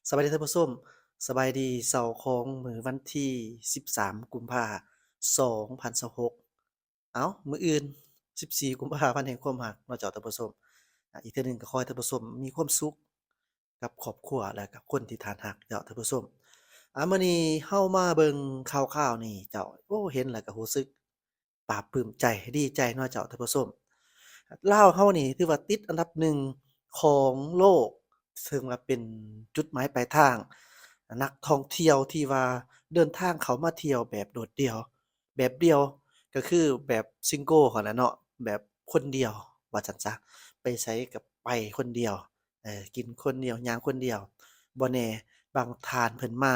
ສະບາຍດີທ່ານຜູ້ຊົມ, ສະບາຍດີເຊົ້າຂອງມື້ວັນທີສິບສາມ ກຸມພາ ສອງພັນຊາວຫົກ. ເອົ້າ, ມື້ອື່ນ ສິບສີ່ ກຸມພາ ວັນແຫ່ງຄວາມຮັກເນາະເຈົ້າທ່ານຜູ້ຊົມ. ອາ ອີກເທື່ອໜຶ່ງກໍຂໍໃຫ້ທ່ານຜູ້ຊົມມີຄວາມສຸກກັບຄອບຄົວ ແລະ ກັບຄົນທີ່ທ່ານຮັກເຈົ້າທ່ານຜູ້ຊົມ. ອາ ມື້ນີ້ເຮົາມາເບິ່ງຂ່າວໆນີ້ເຈົ້າ, ໂອ້ ເຫັນແລ້ວກໍຮູ້ສຶກ ປາບປຶ້ມໃຈ ດີໃຈເນາະເຈົ້າທ່ານຜູ້ຊົມ. ລາວເຮົານີ້ຖືວ່າຕິດອັນດັບໜຶ່ງຂອງໂລກ ເຊິ່ງວ່າເປັນຈຸດໝາຍປາຍທາງນັກທ່ອງທ່ຽວທີ່ວ່າເດີນທາງເຂົ້າມາທ່ຽວແບບໂດດດ່ຽວ ແບບດຽວ ກໍຄືແບບ single ຫັ້ນແຫຼະເນາະ, ແບບຄົນດຽວວ່າຊັ້ນຊະ, ໄປໃສກໍໄປຄົນດຽວ. ເອີ ກິນຄົນດຽວ ຍ່າງຄົນດຽວ, ບໍ່ແນ່ບາງທ່ານເພິ່ນມາ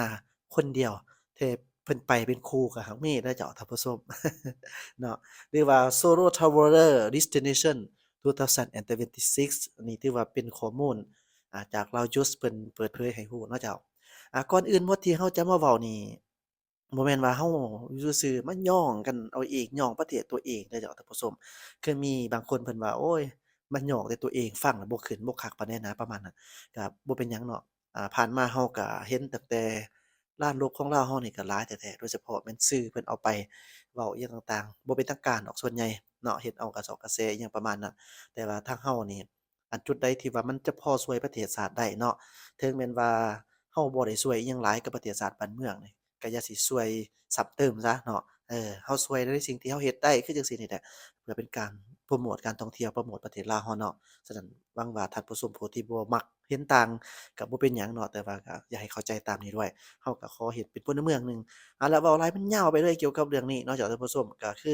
ຄົນດຽວ ແຕ່ເພິ່ນໄປເປັນຄູ່ກໍຫາກມີເດີເຈົ້າທ່ານຜູ້ຊົມເນາະ. ຫຼືວ່າ Solo Traveler Destination two thousand twenty-six ອັນນີ້ຖືວ່າເປັນຂໍ້ມູນ ອາ ຈາກ Loudjuice ເພິ່ນເປີດເຜີຍໃຫ້ຮູ້ເນາະເຈົ້າ. ອາ ກ່ອນອື່ນໝົດທີ່ເຮົາຈະມາເວົ້ານີ້ ບໍ່ແມ່ນວ່າເຮົາຢູ່ຊື່ໆມາຍ້ອງກັນເອົາເອງ, ຍ້ອງປະເທດຕົວເອງເດີເຈົ້າທ່ານຜູ້ຊົມ. ຄືມີບາງຄົນເພິ່ນວ່າ ໂອ້ຍ ມາຍ້ອງແຕ່ຕົວເອງ, ຟັງແລ້ວບໍ່ຂຶ້ນ ບໍ່ຄັກປານໃດນະ ປະມານນັ້ນ. ກະບໍ່ເປັນຫຍັງເນາະ, ອາ ຜ່ານມາເຮົາກະເຫັນຕັ້ງແຕ່ລາມໂລກຂອງລາວເຮົານີ້ກະຫຼາຍແທ້ໆ, ໂດຍສະເພາະແມ່ນສື່ເພິ່ນເອົາໄປເວົ້າອີ່ຫຍັງຕ່າງໆ ບໍ່ເປັນທາງການດອກ ສ່ວນໃຫຍ່ເນາະ, ເຮັດເອົາກະສອກກະແສອີ່ຫຍັງປະມານນັ້ນ. ແຕ່ວ່າທາງເຮົານີ້ ອັນຈຸດໃດທີ່ວ່າມັນຈະພໍຊ່ວຍປະເທດຊາດໄດ້ເນາະ, ເຖິງແມ່ນວ່າເຮົາບໍ່ໄດ້ຊ່ວຍອີ່ຫຍັງຫຼາຍກັບປະເທດຊາດບ້ານເມືອງນີ້ ກໍຢ່າຊິຊ່ວຍຊ້ຳເຕີມຊະເນາະ. ເອີ ເຮົາຊ່ວຍໃນສິ່ງທີ່ເຮົາເຮັດໄດ້ ຄືຈັ່ງຊີ້ນີ້ແຫຼະ, ເພື່ອເປັນການໂປຣໂມດການທ່ອງທ່ຽວ, ໂປຣໂມດປະເທດລາວເຮົາເນາະ. ສະນັ້ນ ຫວັງວ່າທ່ານຜູ້ຊົມຜູ້ທີ່ບໍ່ມັກເຫັນຕ່າງກໍບໍ່ເປັນຫຍັງເນາະ, ແຕ່ວ່າກໍຢາກໃຫ້ເຂົ້າໃຈຕາມນີ້ດ້ວຍ. ເຮົາກໍຂໍເຮັດເປັນພົນລະເມືອງໜຶ່ງ. ເອົາລະ ເວົ້າຫຼາຍມັນຍາວໄປເລີຍກ່ຽວກັບເລື່ອງນີ້ເນາະ ເຈົ້າທ່ານຜູ້ຊົມ. ກໍຄື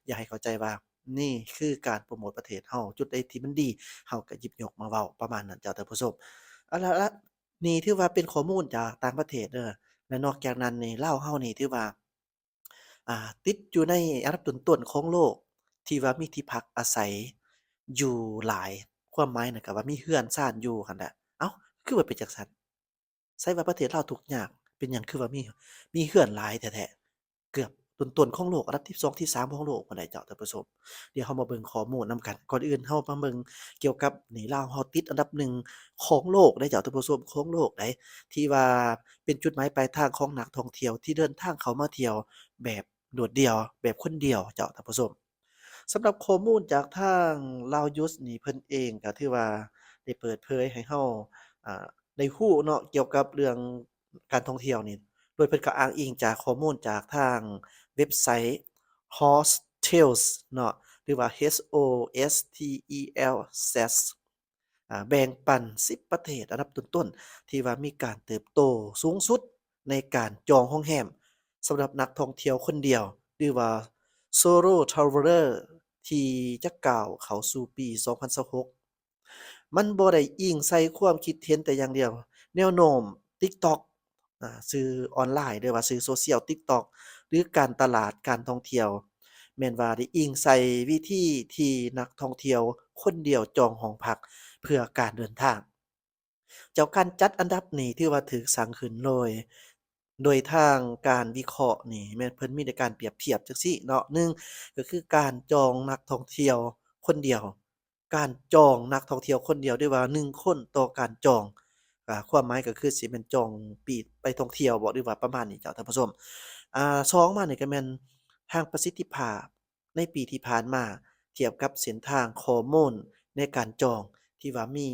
ຢາກໃຫ້ເຂົ້າໃຈວ່າ ນີ້ຄືການໂປຣໂມດປະເທດເຮົາ, ຈຸດໃດທີ່ມັນດີ ເຮົາກໍຫຍິບຍົກມາເວົ້າ ປະມານນັ້ນເຈົ້າທ່ານຜູ້ຊົມ. ເອົາລະ ລະ ນີ້ຖືວ່າເປັນຂໍ້ມູນຈາກຕ່າງປະເທດເດີ. ແລະ ນອກຈາກນັ້ນນີ້ ລາວເຮົານີ້ຖືວ່າ ອ່າ ຕິດຢູ່ໃນອັນດັບຕົ້ນໆຂອງໂລກ ທີ່ວ່າມີທີ່ພັກອາໄສຢູ່ຫຼາຍ, ຄວາມໝາຍນັ້ນກໍວ່າມີເຮືອນຊານຢູ່ຫັ້ນແຫຼະ. ເອົ້າ ຄືວ່າເປັນຈັ່ງຊັ້ນ? ໃສວ່າປະເທດລາວທຸກຍາກ, ເປັນຫຍັງຄືວ່າມີ ມີເຮືອນຫຼາຍແທ້ໆ? ເກືອບຕົ້ນໆຂອງໂລກ, ອັນດັບທີສອງ ທີສາມຂອງໂລກພຸ້ນໃດ໋ເຈົ້າທ່ານຜູ້ຊົມ. ດຽວເຮົາມາເບິ່ງຂໍ້ມູນນຳກັນ. ກ່ອນອື່ນເຮົາມາເບິ່ງກ່ຽວກັບນີ້, ລາວເຮົາຕິດອັນດັບໜຶ່ງຂອງໂລກເດ້ເຈົ້າທ່ານຜູ້ຊົມ, ຂອງໂລກເດ້ ທີ່ວ່າເປັນຈຸດໝາຍປາຍທາງຂອງນັກທ່ອງທ່ຽວທີ່ເດີນທາງເຂົ້າມາທ່ຽວແບບໂດດດ່ຽວ, ແບບຄົນດຽວເຈົ້າທ່ານຜູ້ຊົມ. ສຳລັບຂໍ້ມູນຈາກທາງ Loudjuice ນີ້ ເພິ່ນເອງກໍຖືວ່າໄດ້ເປີດເຜີຍໃຫ້ເຮົາ ອາ ໄດ້ຮູ້ເນາະ ກ່ຽວກັບເລື່ອງການທ່ອງທ່ຽວນີ້ ໂດຍເພິ່ນກໍອ້າງອີງຈາກຂໍ້ມູນຈາກທາງເວັບໄຊ Hostels ເນາະ ຫຼືວ່າ H O S T E L S ອາ ແບ່ງປັນສິບປະເທດອັນດັບຕົ້ນໆ ທີ່ວ່າມີການເຕີບໂຕສູງສຸດໃນການຈອງໂຮງແຮມສຳລັບນັກທ່ອງທ່ຽວຄົນດຽວ ຫຼືວ່າ Solo Traveler ທີ່ຈະກ້າວເຂົ້າສູ່ປີສອງພັນຊາວຫົກ. ມັນບໍ່ໄດ້ອີງໃສ່ຄວາມຄິດເຫັນແຕ່ຢ່າງດຽວ. ແນວໂນ້ມ TikTok ອາ ສື່ອອນລາຍ ຫຼືວ່າສື່ໂຊຊຽວ TikTok ຫຼືການຕະຫຼາດການທ່ອງທ່ຽວ ແມ່ນວ່າໄດ້ອີງໃສ່ວິທີທີ່ນັກທ່ອງທ່ຽວຄົນດຽວຈອງຫ້ອງພັກເພື່ອການເດີນທາງ. ເຈົ້າ ການຈັດອັນດັບນີ້ຖືວ່າຖືກສ້າງຂຶ້ນໂດຍ ໂດຍທາງການວິເຄາະນີ້ ແມ່ນເພິ່ນມີໃນການປຽບທຽບຈັ່ງຊີ້ເນາະ. ໜຶ່ງ ກໍຄືການຈອງນັກທ່ອງທ່ຽວຄົນດຽວ. ການຈອງນັກທ່ອງທ່ຽວຄົນດຽວ ຫຼືວ່າໜຶ່ງຄົນຕໍ່ການຈອງ ອາ ຄວາມໝາຍກໍຄືຊິແມ່ນຈອງປີ້ໄປທ່ອງທ່ຽວບໍ ຫຼືວ່າປະມານນີ້ເຈົ້າທ່ານຜູ້ຊົມ. ອາ ສອງມານີ້ກໍແມ່ນທາງປະສິດທິພາບໃນປີທີ່ຜ່ານມາ ທຽບກັບເສັ້ນທາງຂໍ້ມູນໃນການຈອງທີ່ວ່າມີ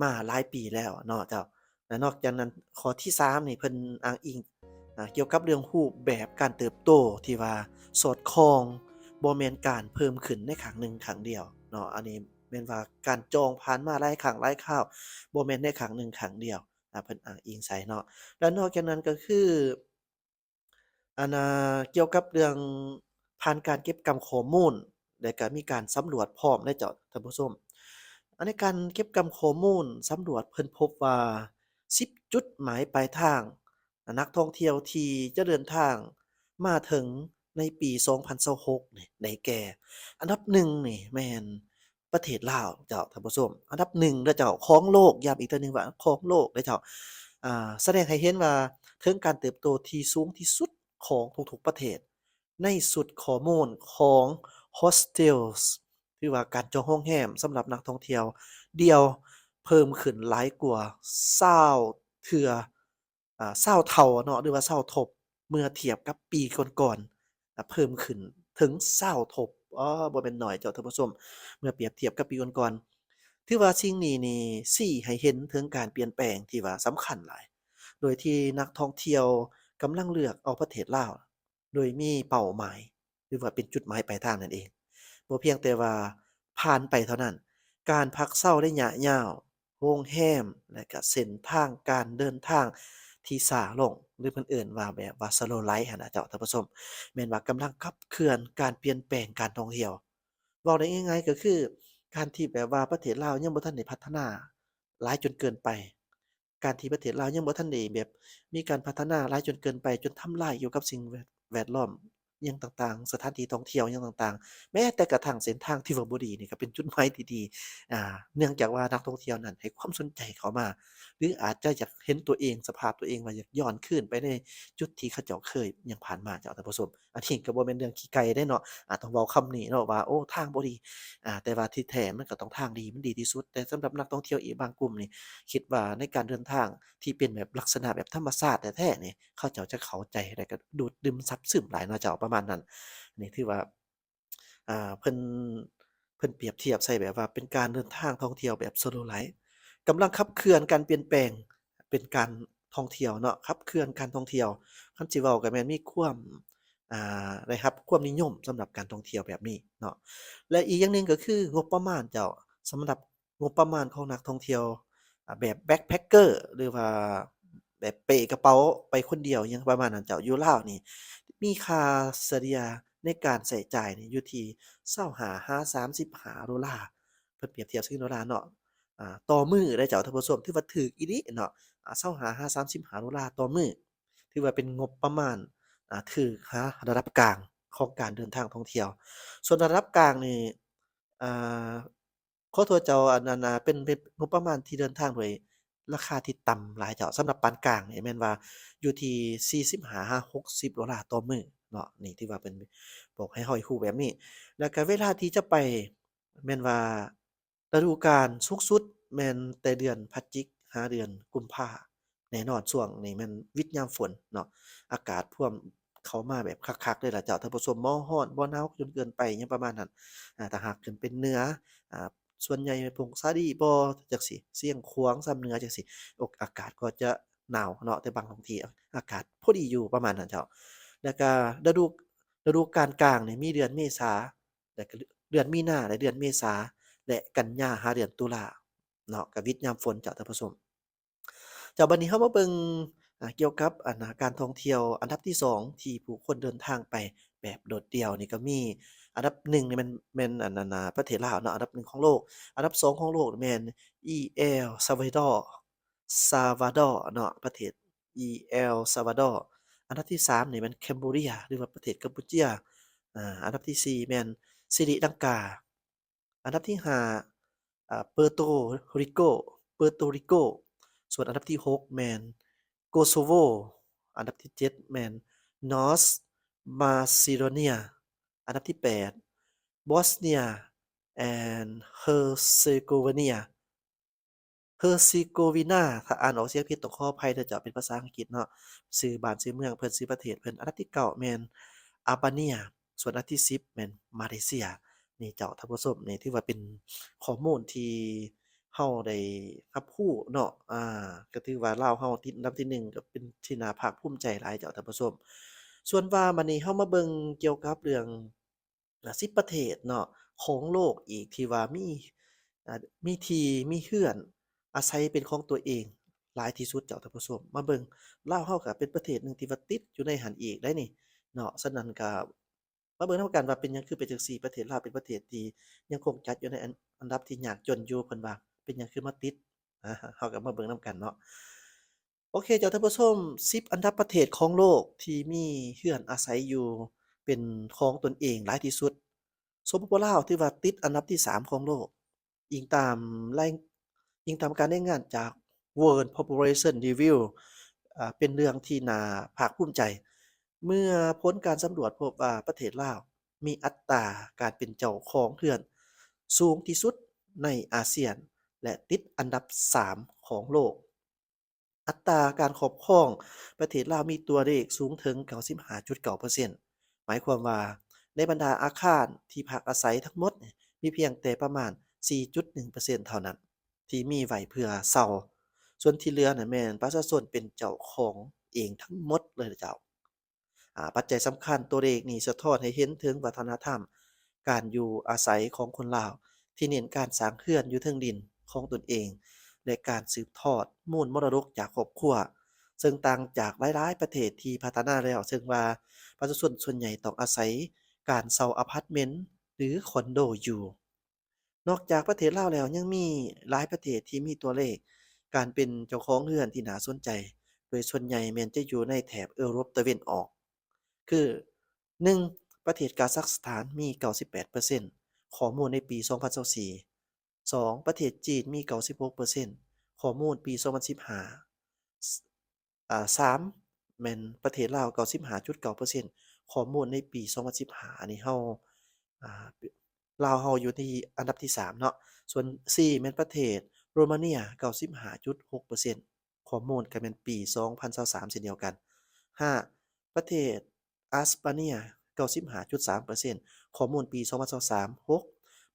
ມາຫຼາຍປີແລ້ວເນາະເຈົ້າ. ແລະ ນອກຈາກນັ້ນ ຂໍ້ທີສາມນີ້ເພິ່ນອ້າງອີງ ອາ ກ່ຽວກັບເລື່ອງຮູບແບບການເຕີບໂຕທີ່ວ່າສອດຄ່ອງ ບໍ່ແມ່ນການເພີ່ມຂຶ້ນໃນຄັ້ງໜຶ່ງຄັ້ງດຽວເນາະ. ອັນນີ້ແມ່ນວ່າການຈອງຜ່ານມາຫຼາຍຄັ້ງຫຼາຍຄາວ ບໍ່ແມ່ນໃນຄັ້ງໜຶ່ງຄັ້ງດຽວ ອາ ເພິ່ນອ້າງອີງໃສ່ເນາະ. ແລະ ນອກຈາກນັ້ນກໍຄື ອັນ ອາ ກ່ຽວກັບເລື່ອງຜ່ານການເກັບກຳຂໍ້ມູນ ແລະ ກະມີການສຳຫຼວດພ້ອມເດ້ເຈົ້າທ່ານຜູ້ຊົມ. ອັນໃນການເກັບກຳຂໍ້ມູນສຳຫຼວດ ເພິ່ນພົບວ່າສິບຈຸດໝາຍປາຍທາງ ອາ ນັກທ່ອງທ່ຽວທີ່ຈະເດີນທາງມາເຖິງໃນປີສອງພັນຊາວຫົກນີ້ ໄດ້ແກ່ ອັນດັບໜຶ່ງນີ້ແມ່ນ ປະເທດລາວເຈົ້າທ່ານຜູ້ຊົມ, ອັນດັບໜຶ່ງເດີເຈົ້າ ຂອງໂລກ, ຢ້ຳອີກເທື່ອໜຶ່ງວ່າຂອງໂລກເດີເຈົ້າ. ອາ ສະແດງໃຫ້ເຫັນວ່າເຖິງການເຕີບໂຕທີ່ສູງທີ່ສຸດຂອງທຸກໆປະເທດ ໃນຊຸດຂໍ້ມູນຂອງ Hostels ຫຼືວ່າການຈອງໂຮງແຮມສຳລັບນັກທ່ອງທ່ຽວດຽວ ເພີ່ມຂຶ້ນຫຼາຍກວ່າຊາວ ເທື່ອ ອາ ຊາວເທົ່າເນາະ ຫຼືວ່າຊາວທົບ ເມື່ອທຽບກັບປີກ່ອນໆ ອາ ເພີ່ມຂຶ້ນເຖິງຊາວທົບ. ອໍ ບໍ່ແມ່ນໜ້ອຍເຈົ້າທ່ານຜູ້ຊົມ ເມື່ອປຽບທຽບກັບປີກ່ອນໆ. ຖືວ່າສິ່ງນີ້ນີ້ຊີ້ໃຫ້ເຫັນເຖິງການປ່ຽນແປງທີ່ວ່າສຳຄັນຫຼາຍ ໂດຍທີ່ນັກທ່ອງທ່ຽວກຳລັງເລືອກເອົາປະເທດລາວ ໂດຍມີເປົ້າໝາຍ ຫຼືວ່າເປັນຈຸດໝາຍປາຍທາງນັ້ນເອງ. ບໍ່ພຽງແຕ່ວ່າຜ່ານໄປເທົ່ານັ້ນ, ການພັກເຊົາໄລຍະຍາວ, ໂຮງແຮມ ແລະ ກະເສັ້ນທາງການເດີນທາງທີ່ຊ້າລົງ ຫຼືເພິ່ນເອີ້ນວ່າແບບວ່າ slow life ຫັ້ນນະເຈົ້າທ່ານຜູ້ຊົມ, ແມ່ນວ່າກຳລັງຂັບເຄື່ອນການປ່ຽນແປງການທ່ອງທ່ຽວ. ເວົ້າໄດ້ງ່າຍໆກໍຄື ການທີ່ແບບວ່າປະເທດລາວຍັງບໍ່ທັນໄດ້ພັດທະນາຫຼາຍຈົນເກີນໄປ, ການທີ່ປະເທດລາວຍັງບໍ່ທັນໄດ້ແບບມີການພັດທະນາຫຼາຍຈົນເກີນໄປ ຈົນທຳລາຍກ່ຽວກັບສິ່ງແວດ ແວດລ້ອມຫຍັງຕ່າງໆ, ສະຖານທີ່ທ່ອງທ່ຽວຫຍັງຕ່າງໆ, ແມ້ແຕ່ກະທັ່ງເສັ້ນທາງທີ່ວ່າບໍ່ດີນີ້ກໍເປັນຈຸດໝາຍທີ່ດີ ອາ ເນື່ອງຈາກວ່ານັກທ່ອງທ່ຽວນັ້ນໃຫ້ຄວາມສົນໃຈເຂົ້າມາ ຫຼືອາດຈະຢາກເຫັນຕົວເອງ, ສະພາບຕົວເອງວ່າຢາກຍ້ອນຄືນໄປໃນຈຸດທີ່ເຂົາເຈົ້າເຄີຍຫຍັງຜ່ານມາເຈົ້າທ່ານຜູ້ຊົມ. ອັນນີ້ກໍບໍ່ແມ່ນເລື່ອງຂີ້ໄກ່ເດ້ເນາະ ອາ ຕ້ອງເວົ້າຄຳນີ້ເນາະວ່າ ໂອ້ ທາງບໍ່ດີ ອາ ແຕ່ວ່າທີ່ແທ້ມັນກໍຕ້ອງທາງດີ ມັນດີທີ່ສຸດ. ແຕ່ສຳລັບນັກທ່ອງທ່ຽວອີກບາງກຸ່ມນີ້ ຄິດວ່າໃນການເດີນທາງທີ່ເປັນແບບລັກສະນະແບບທຳມະຊາດແທ້ໆນີ້ ເຂົາເຈົ້າຈະເຂົ້າໃຈ ແລະ ກໍດູດດື່ມຊັບຊຶມຫຼາຍເນາະເຈົ້າ ປະມານນັ້ນ. ນີ້ຖືວ່າ ອ່າ ເພິ່ນ ເພິ່ນປຽບທຽບໃສ່ແບບວ່າເປັນການເດີນທາງທ່ອງທ່ຽວແບບ slow life ກຳລັງຂັບເຄື່ອນການປ່ຽນແປງເປັນການທ່ອງທ່ຽວເນາະ, ຂັບເຄື່ອນການທ່ອງທ່ຽວ. ຄັນຊິເວົ້າກໍແມ່ນມີຄວາມ ອ່າ ໄດ້ຮັບຄວາມນິຍົມສຳລັບການທ່ອງທ່ຽວແບບນີ້ເນາະ. ແລະ ອີກຢ່າງໜຶ່ງກໍຄືງົບປະມານເຈົ້າ, ສຳລັບ ງົບປະມານຂອງນັກທ່ອງທ່ຽວ ອາ ແບບ backpacker ຫຼືວ່າແບບເປກະເປົາໄປຄົນດຽວ ຫຍັງປະມານນັ້ນເຈົ້າ, ຢູ່ລາວນີ້ມີຄ່າສະເລ່ຍໃນການໃຊ້ຈ່າຍນີ້ຢູ່ທີ່ຊາວຫ້າຫາສາມສິບຫ້າໂດລາ, ເພິ່ນປຽບທຽບໃສ່ເງິນໂດລາເນາະ ອາ ຕໍ່ມື້ເດ້ເຈົ້າທ່ານຜູ້ຊົມ, ຖືວ່າຖືກອີ່ຫຼີເນາະ ອາ ຊາວຫ້າຫາສາມສິບຫ້າໂດລາຕໍ່ມື້, ຖືວ່າເປັນງົບປະມານ ອາ ຖືກຫາລະດັບກາງຂອງການເດີນທາງທ່ອງທ່ຽວ. ສ່ວນລະດັບກາງນີ້ ອາ ຂໍໂທດເຈົ້າ ອັນ ອັນ ອາ ເປັນ ເປັນງົບປະມານທີ່ເດີນທາງໂດຍລາຄາທີ່ຕ່ຳຫຼາຍເຈົ້າ. ສຳລັບປານກາງນີ້ແມ່ນວ່າຢູ່ທີ່ສີ່ສິບຫ້າຫາຫົກສິບໂດລາຕໍ່ມື້ເນາະ, ນີ້ຖືວ່າເພິ່ນບອກໃຫ້ເຮົາຮູ້ແບບນີ້. ແລ້ວກະເວລາທີ່ຈະໄປ ແມ່ນວ່າລະດູການສູງສຸດແມ່ນແຕ່ເດືອນພະຈິກຫາເດືອນກຸມພາ. ແນ່ນອນ ຊ່ວງນີ້ແມ່ນວິດຍາມຝົນເນາະ, ອາກາດພວມເຂົ້າມາແບບຄັກໆເລີຍລະເຈົ້າທ່ານຜູ້ຊົມ, ບໍ່ຮ້ອນບໍ່ໜາວຈົນເກີນໄປຫຍັງປະມານນັ້ນ. ອາ ຖ້າຫາກຂຶ້ນໄປເໜືອ ອາ ສ່ວນໃຫຍ່ຜົ້ງສາລີບໍ ຈັ່ງຊີ້, ຊຽງຂວາງ ຊຳເໜືອຈັ່ງຊີ້ ອາກາດກໍຈະໜາວເນາະ, ແຕ່ບາງທ້ອງທີ່ອາກາດພໍດີຢູ່ປະມານນັ້ນເຈົ້າ. ແລ້ວກະລະດູ ລະດູການກາງນີ້ມີເດືອນເມສາ ແລ້ວກະເດືອນມີນາ ແລະ ເດືອນເມສາ ແລະ ກັນຍາຫາເດືອນຕຸລາເນາະ, ກະວິດຍາມຝົນເຈົ້າທ່ານຜູ້ຊົມ. ເຈົ້າ ບັດນີ້ເຮົາມາເບິ່ງ ອາ ກ່ຽວກັບ ອັນ ການທ່ອງທ່ຽວອັນດັບທີສອງ ທີ່ຜູ້ຄົນເດີນທາງໄປແບບໂດດດ່ຽວນີ້ ກໍມີອັນດັບໜຶ່ງນີ້ແມ່ນ ແມ່ນ ອັນ ອັນ ປະເທດລາວເນາະ, ອັນດັບໜຶ່ງຂອງໂລກ. ອັນດັບສອງຂອງໂລກແມ່ນ ອີ ແອລ ຊາວາດໍ ຊາວາດໍເນາະ, ປະເທດ ອີ ແອລ ຊາວາດໍ. ອັນດັບທີສາມນີ້ແມ່ນ ແຄມໂບເດຍ ຫຼືວ່າປະເທດກຳປູເຈຍ. ອາ ອັນດັບທີສີ່ແມ່ນ ຊີຣີລັງກາ. ອັນດັບທີຫ້າ ອາ ເປີໂຕຣິໂກ ເປີໂຕຣິໂກ. ສ່ວນອັນດັບທີຫົກແມ່ນ ໂກໂຊໂວ. ອັນດັບທີເຈັດແມ່ນ ນອດມາຊີໂດເນຍ. ອັນດັບທີແປດ ບອສເນຍ ແອນ ເຮີເຊໂກເວເນຍ ເຮີເຊໂກເວນາ. ຖ້າອ່ານອອກສຽງຜິດຕ້ອງຂໍອະໄພເດີເຈົ້າ, ເປັນພາສາອັງກິດເນາະ, ຊື່ບ້ານຊື່ເມືອງເພິ່ນ ຊື່ປະເທດເພິ່ນ. ອັນດັບທີເກົ້າແມ່ນ ອາບາເນຍ. ສ່ວນອັນທີສິບແມ່ນມາເລເຊຍ. ນີ້ເຈົ້າທ່ານຜູ້ຊົມ, ນີ້ຖືວ່າເປັນຂໍ້ມູນທີ່ເຮົາໄດ້ຮັບຮູ້ເນາະ, ອາ ກໍຖືວ່າລາວເຮົາຕິດອັນດັບທີໜຶ່ງ ກໍເປັນທີ່ໜ້າພາກພູມໃຈຫຼາຍເຈົ້າທ່ານຜູ້ຊົມ. ສ່ວນວ່າບັດນີ້ເຮົາມາເບິ່ງກ່ຽວກັບເລື່ອງ ອາ ສິບປະເທດເນາະ ຂອງໂລກອີກ ທີ່ວ່າມີ ອາ ມີທີ່ ມີເຮືອນອາໄສເປັນຂອງຕົວເອງຫຼາຍທີ່ສຸດເຈົ້າທ່ານຜູ້ຊົມ. ມາເບິ່ງ ລາວເຮົາກໍເປັນປະເທດໜຶ່ງທີ່ວ່າຕິດຢູ່ໃນຫັ້ນອີກໄດ໋ນີ້ເນາະ. ສະນັ້ນກໍມາເບິ່ງນຳກັນວ່າເປັນຫຍັງຄືເປັນຈັ່ງຊີ້, ປະເທດລາວເປັນປະເທດທີ່ຍັງຄົງຈັດຢູ່ໃນອັນ ອັນດັບທີ່ຍາກຈົນຢູ່, ເພິ່ນວ່າເປັນຫຍັງຄືມາຕິດ. ອາ ເຮົາກໍມາເບິ່ງນຳກັນເນາະ. ໂອເຄເຈົ້າທ່ານຜູ້ຊົມ, ສິບອັນດັບປະເທດຂອງໂລກທີ່ມີເຮືອນອາໄສຢູ່ເປັນຂອງຕົນເອງຫຼາຍທີ່ສຸດ. ສປປ ລາວ ຖືວ່າຕິດອັນດັບທີສາມຂອງໂລກ ອີງຕາມລາຍ ອີງຕາມການລາຍງານຈາກ World Population Review. ອາ ເປັນເລື່ອງທີ່ໜ້າພາກພູມໃຈ ເມື່ອຜົນການສຳຫຼວດພົບວ່າປະເທດລາວມີອັດຕາການເປັນເຈົ້າຂອງເຮືອນສູງທີ່ສຸດໃນອາຊຽນ ແລະ ຕິດອັນດັບສາມຂອງໂລກ. ອັດຕາການຄອບຄອງ ປະເທດລາວມີຕົວເລກສູງເຖິງ ເກົ້າສິບຫ້າຈຸດເກົ້າເປີເຊັນ ໝາຍຄວາມວ່າ ໃນບັນດາອາຄານທີ່ພັກອາໄສທັງໝົດ ມີພຽງແຕ່ປະມານ ສີ່ຈຸດໜຶ່ງເປີເຊັນ ເທົ່ານັ້ນ ທີ່ມີໄວ້ເພື່ອເຊົ່າ, ສ່ວນທີ່ເຫຼືອນັ້ນແມ່ນປະຊາຊົນເປັນເຈົ້າຂອງເອງທັງໝົດເລີຍເຈົ້າ. ອາ ປັດໄຈສຳຄັນຕົວເລກນີ້ສະທ້ອນໃຫ້ເຫັນເຖິງວັດທະນະທຳການຢູ່ອາໄສຂອງຄົນລາວ ທີ່ເນັ້ນການສ້າງເຮືອນຢູ່ເທິງດິນຂອງຕົນເອງ ແລະ ການສືບທອດມູນມໍລະດົກຈາກຄອບຄົວ, ເຊິ່ງຕ່າງຈາກຫຼາຍໆປະເທດທີ່ພັດທະນາແລ້ວ ເຊິ່ງວ່າປະຊາຊົນສ່ວນໃຫຍ່ຕ້ອງອາໄສການເຊົ່າອາພາດເມັນ ຫຼື ຄອນໂດຢູ່. ນອກຈາກປະເທດລາວແລ້ວ ຍັງມີຫຼາຍປະເທດທີ່ມີຕົວເລກການເປັນເຈົ້າຂອງເຮືອນທີ່ໜ້າສົນໃຈ, ໂດຍສ່ວນໃຫຍ່ແມ່ນຈະຢູ່ໃນແຖບເອີຣົບຕາເວັນອອກ ຄື ໜຶ່ງ ປະເທດກາຊັກສະຖານມີ ເກົ້າສິບແປດເປີເຊັນ ຂໍ້ມູນໃນປີ ສອງພັນຊາວສີ່, ສອງ ປະເທດຈີນມີ ເກົ້າສິບຫົກເປີເຊັນ ຂໍ້ມູນປີ ສອງພັນສິບຫ້າ, ອາ ສາມ ແມ່ນປະເທດລາວ ເກົ້າສິບຫ້າຈຸດເກົ້າເປີເຊັນ ຂໍ້ມູນໃນປີ ສອງພັນສິບຫ້າ ອັນນີ້ເຮົາ ອາ ລາວເຮົາຢູ່ທີ່ອັນດັບທີສາມເນາະ, ສ່ວນ ສີ່ ແມ່ນປະເທດໂຣມາເນຍ ເກົ້າສິບຫ້າຈຸດຫົກເປີເຊັນ ຂໍ້ມູນກໍແມ່ນປີ ສອງພັນຊາວສາມ ເຊັ່ນດຽວກັນ, ຫ້າ ປະເທດ ອາສປາເນຍ ເກົ້າສິບຫ້າຈຸດສາມເປີເຊັນ ຂໍ້ມູນປີ ສອງພັນຊາວສາມ, ຫົກ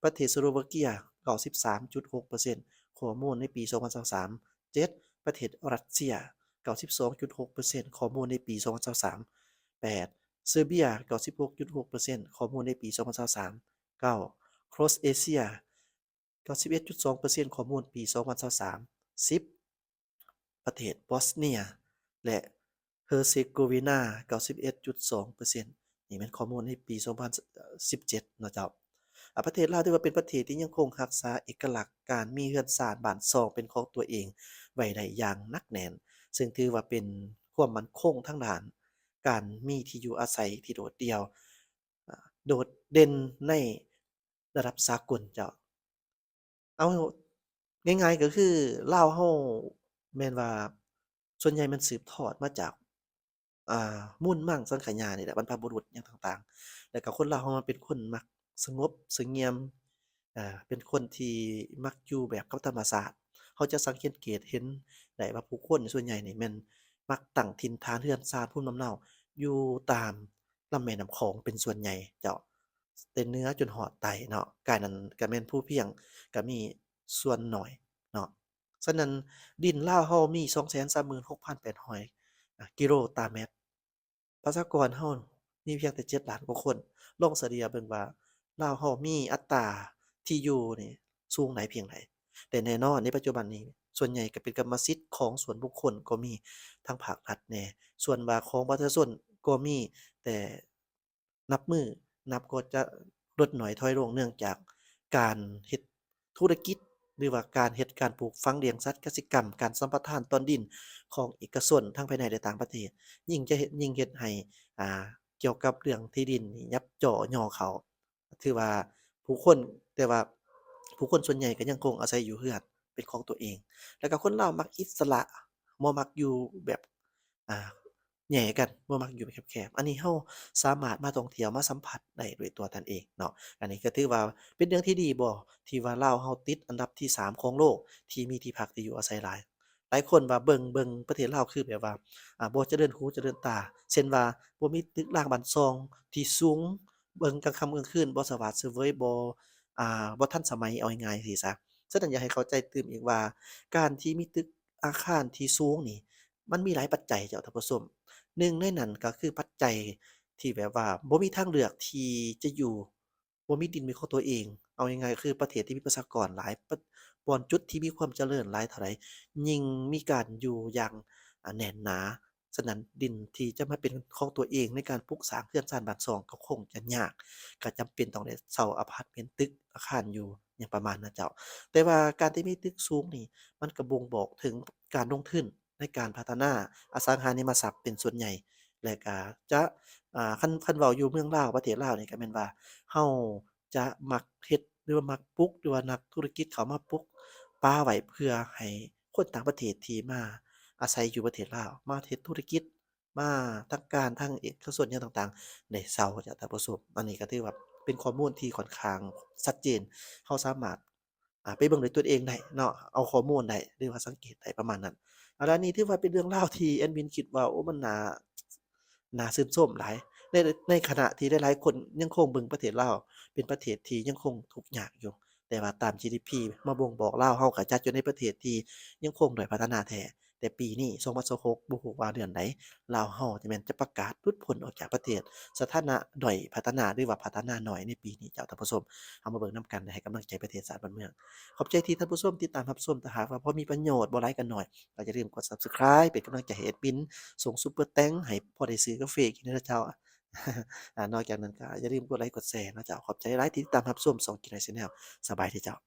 ປະເທດສະໂລວາເກຍ ເກົ້າສິບສາມຈຸດຫົກເປີເຊັນ ຂໍ້ມູນໃນປີ ສອງພັນຊາວສາມ, ເຈັດ ປະເທດຣັດເຊຍ ເກົ້າສິບສອງຈຸດຫົກເປີເຊັນ ຂໍ້ມູນໃນປີ ສອງພັນຊາວສາມ, ແປດ ເຊີເບຍ ເກົ້າສິບຫົກຈຸດຫົກເປີເຊັນ ຂໍ້ມູນໃນປີ ສອງພັນຊາວສາມ, ເກົ້າ ໂຄຣເອເຊຍ ເກົ້າສິບເອັດຈຸດສອງເປີເຊັນ ຂໍ້ມູນປີ ສອງພັນຊາວສາມ, ສິບ ປະເທດບອສເນຍ ແລະ ເຮີເຊໂກເວນາ ເກົ້າສິບເອັດຈຸດສອງເປີເຊັນ ນີ້ແມ່ນຂໍ້ມູນໃນປີ ສອງພັນສິບເຈັດ ເນາະເຈົ້າ. ອາ ປະເທດລາວຖືວ່າເປັນປະເທດທີ່ຍັງຄົງຮັກສາເອກະລັກການມີເຮືອນຊານບ້ານຊ່ອງເປັນຂອງຕົວເອງໄວ້ໄດ້ຢ່າງໜັກແໜ້ນ, ເຊິ່ງຖືວ່າເປັນຄວາມໝັ້ນຄົງທາງດ້ານການມີທີ່ຢູ່ອາໄສທີ່ໂດດດ່ຽວ ອາ ໂດດເດັ່ນໃນລະດັບສາກົນເຈົ້າ. ເອົາ ງ່າຍໆກໍຄືລາວເຮົາແມ່ນວ່າສ່ວນໃຫຍ່ແມ່ນສືບທອດມາຈາກ ອາ ມູນມັງສັງຂະຍານີ້ແຫຼະ ບັນພະບຸລຸດຫຍັງຕ່າງໆ ແລ້ວກໍຄົນລາວເຮົາມັນເປັນຄົນມັກສະຫງົບສະຫງຽມ ອາ ເປັນຄົນທີ່ມັກຢູ່ແບບກັບທຳມະຊາດ. ເຮົາຈະສັງເກດເຫັນໄດ້ວ່າຜູ້ຄົນສ່ວນໃຫຍ່ນີ້ແມ່ນມັກຕັ້ງຖິ່ນຖານເຮືອນຊານພູມລຳເນົາຢູ່ຕາມລຳແມ່ນ້ຳຂອງເປັນສ່ວນໃຫຍ່ເຈົ້າ, ແຕ່ເໜືອຈົນຮອດໃຕ້ເນາະ, ກາຍນັ້ນກໍແມ່ນພູພຽງກໍມີສ່ວນໜ້ອຍເນາະ. ສະນັ້ນ ດິນລາວເຮົາມີ ສອງແສນສາມໝື່ນຫົກພັນແປດຮ້ອຍ ອາ ກິໂລຕາແມັດ. ປະຊາກອນເຮົາມີພຽງແຕ່ເຈັດລ້ານກວ່າຄົນ. ລອງສະເລ່ຍເບິ່ງວ່າລາວເຮົາມີອັດຕາທີ່ຢູ່ນີ້ສູງຫຼາຍພຽງໃດ. ແຕ່ແນ່ນອນໃນປັດຈຸບັນນີ້ ສ່ວນໃຫຍ່ກໍເປັນກຳມະສິດຂອງສ່ວນບຸກຄົນກໍມີ, ທາງພາກລັດແດ່, ສ່ວນວ່າຂອງປະຊາຊົນກໍມີ, ແຕ່ ນັບມື້ນັບກໍຈະລົດໜ້ອຍຖອຍລົງ ເນື່ອງຈາກການເຮັດທຸລະກິດ ຫຼືວ່າການເຮັດການປູກຝັງລ້ຽງສັດກະສິກຳ, ການສຳປະທານຕອນດິນຂອງເອກະຊົນທັງພາຍໃນ ແລະ ຕ່າງປະເທດ ຍິ່ງຈະເຮັດ ຍິ່ງເຮັດໃຫ້ ອ່າ ກ່ຽວກັບເລື່ອງທີ່ດິນນີ້ຍັບຈໍ່ຍໍ່ເຂົາ. ຖືວ່າຜູ້ຄົນ ແຕ່ວ່າຜູ້ຄົນສ່ວນໃຫຍ່ກໍຍັງຄົງອາໄສຢູ່ເຮືອນເປັນຂອງຕົວເອງ ແລ້ວກໍຄົນລາວມັກອິດສະຫຼະ ບໍ່ມັກຢູ່ແບບ ອ່າ ແຫຍ່ກັນ ບໍ່ມັກຢູ່ແຄບໆ. ອັນນີ້ເຮົາສາມາດມາທ່ອງທ່ຽວ ມາສຳຜັດໄດ້ດ້ວຍຕົວທ່ານເອງເນາະ. ອັນນີ້ກໍຖືວ່າເປັນເລື່ອງທີ່ດີບໍ່ ທີ່ວ່າລາວເຮົາຕິດອັນດັບທີສາມຂອງໂລກ ທີ່ມີທີ່ພັກທີ່ຢູ່ອາໄສຫຼາຍ. ຫຼາຍຄົນວ່າເບິ່ງ ເບິ່ງປະເທດລາວຄືແບບວ່າ ອ່າ ບໍ່ຈະເລີນຫູຈະເລີນຕາ ເຊັ່ນວ່າບໍ່ມີຕຶກລາງບ້ານຊ່ອງທີ່ສູງ ເບິ່ງກາງຄ່ຳກາງຄືນບໍ່ສະຫວາດສະເຫວີຍ ບໍ່ ອ່າ ບໍ່ທັນສະໄໝ ເອົາງ່າຍໆຊີ້ຊະ. ສະນັ້ນ ຢາກໃຫ້ເຂົ້າໃຈຕື່ມອີກວ່າ ການທີ່ມີຕຶກ ອາຄານທີ່ສູງນີ້ ມັນມີຫຼາຍປັດໄຈເຈົ້າທ່ານຜູ້ຊົມ. ໜຶ່ງໃນນັ້ນກໍຄືປັດໄຈທີ່ແບບວ່າບໍ່ມີທາງເລືອກທີ່ຈະຢູ່ ບໍ່ມີດິນເປັນຂອງຕົວເອງ. ເອົາງ່າຍໆ ຄືປະເທດທີ່ມີປະຊາກອນຫຼາຍ ປະ ບ່ອນຈຸດທີ່ມີຄວາມຈະເລີນຫຼາຍເທົ່າໃດ ຍິ່ງມີການຢູ່ຢ່າງ ອາ ແໜ້ນໜາ. ສະນັ້ນ ດິນທີ່ຈະມາເປັນຂອງຕົວເອງໃນການປຸກສ້າງເຮືອນຊານບ້ານຊ່ອງກໍຄົງຈະຍາກ, ກໍຈຳເປັນຕ້ອງໄດ້ເຊົ່າອາພາດເມັນ ຕຶກອາຄານຢູ່ຫຍັງປະມານນັ້ນເຈົ້າ. ແຕ່ວ່າການທີ່ມີຕຶກສູງນີ້ ມັນກໍບົ່ງບອກເຖິງການລົງທຶນໃນການພັດທະນາອະສັງຫາລິມະຊັບເປັນສ່ວນໃຫຍ່ ແລະ ກໍຈະ ອ່າ ຄັນ ຄັນເວົ້າຢູ່ເມືອງລາວ ປະເທດລາວນີ້ ກໍແມ່ນວ່າເຮົາຈະມັກເຮັດ ຫຼືວ່າມັກປຸກ ຫຼືວ່ານັກທຸລະກິດເຂົ້າມາປຸກປ່າໄວ້ ເພື່ອໃຫ້ຄົນຕ່າງປະເທດທີ່ມາອາໄສຢູ່ປະເທດລາວ ມາເຮັດທຸລະກິດ ມາທາງການ ທາງເອກະຊົນຫຍັງຕ່າງໆ ໄດ້ເຊົ່າຈາກທ່ານຜູ້ຊົມ. ອັນນີ້ກໍຖືວ່າເປັນຂໍ້ມູນທີ່ຂ້ອນຂ້າງຊັດເຈນ, ເຮົາສາມາດ ອາ ໄປເບິ່ງດ້ວຍຕົນເອງໄດ້ເນາະ ເອົາຂໍ້ມູນໄດ້ ຫຼືວ່າສັງເກດໄດ້ປະມານນັ້ນ. ອັນນີ້ຖືວ່າເປັນເລື່ອງລາວທີ່ແອດມິນຄິດວ່າ ໂອ້ ມັນໜ້າ ໜ້າຊື່ນຊົມຫຼາຍ ໃນ ໃນຂະນະທີ່ຫຼາຍໆຄົນຍັງຄົງເບິ່ງປະເທດລາວເປັນປະເທດທີ່ຍັງຄົງທຸກຍາກຢູ່ ແຕ່ວ່າຕາມ GDP ມາບົ່ງບອກ ລາວເຮົາກໍຈັດຢູ່ໃນປະເທດທີ່ຍັງຄົງດ້ອຍພັດທະນາແທ້. ແຕ່ປີນີ້ ສອງພັນຊາວຫົກ ບໍ່ຮູ້ວ່າເດືອນໃດ ລາວເຮົາຈະແມ່ນຈະປະກາດຫຼຸດພົ້ນອອກຈາກປະເທດສະຖານະດ້ອຍພັດທະນາ ຫຼືວ່າພັດທະນາໜ້ອຍໃນປີນີ້ເຈົ້າ. ທ່ານຜູ້ຊົມ ເຮົາມາເບິ່ງນຳກັນ ແລະ ໃຫ້ກຳລັງໃຈປະເທດຊາດບ້ານເມືອງ. ຂອບໃຈທີ່ທ່ານຜູ້ຊົມຕິດຕາມຮັບຊົມ. ຖ້າຫາກວ່າພໍມີປະໂຫຍດ ບໍ່ຫຼາຍກໍໜ້ອຍ ກໍຢ່າລືມກົດ Subscribe ເປັນກຳລັງໃຈໃຫ້ແອດມິນ ສົ່ງຊຸບເປີແຕັງໃຫ້ພໍໄດ້ຊື້ກາເຟກິນເດີເຈົ້າ. ອາ ນອກຈາກນັ້ນກໍຢ່າລືມກົດໄລກົດແຊເນາະເຈົ້າ. ຂອບໃຈຫຼາຍທີ່ຕິດຕາມຮັບຊົມຊ່ອງ King Noise Channel. ສະບາຍດີເຈົ້າ.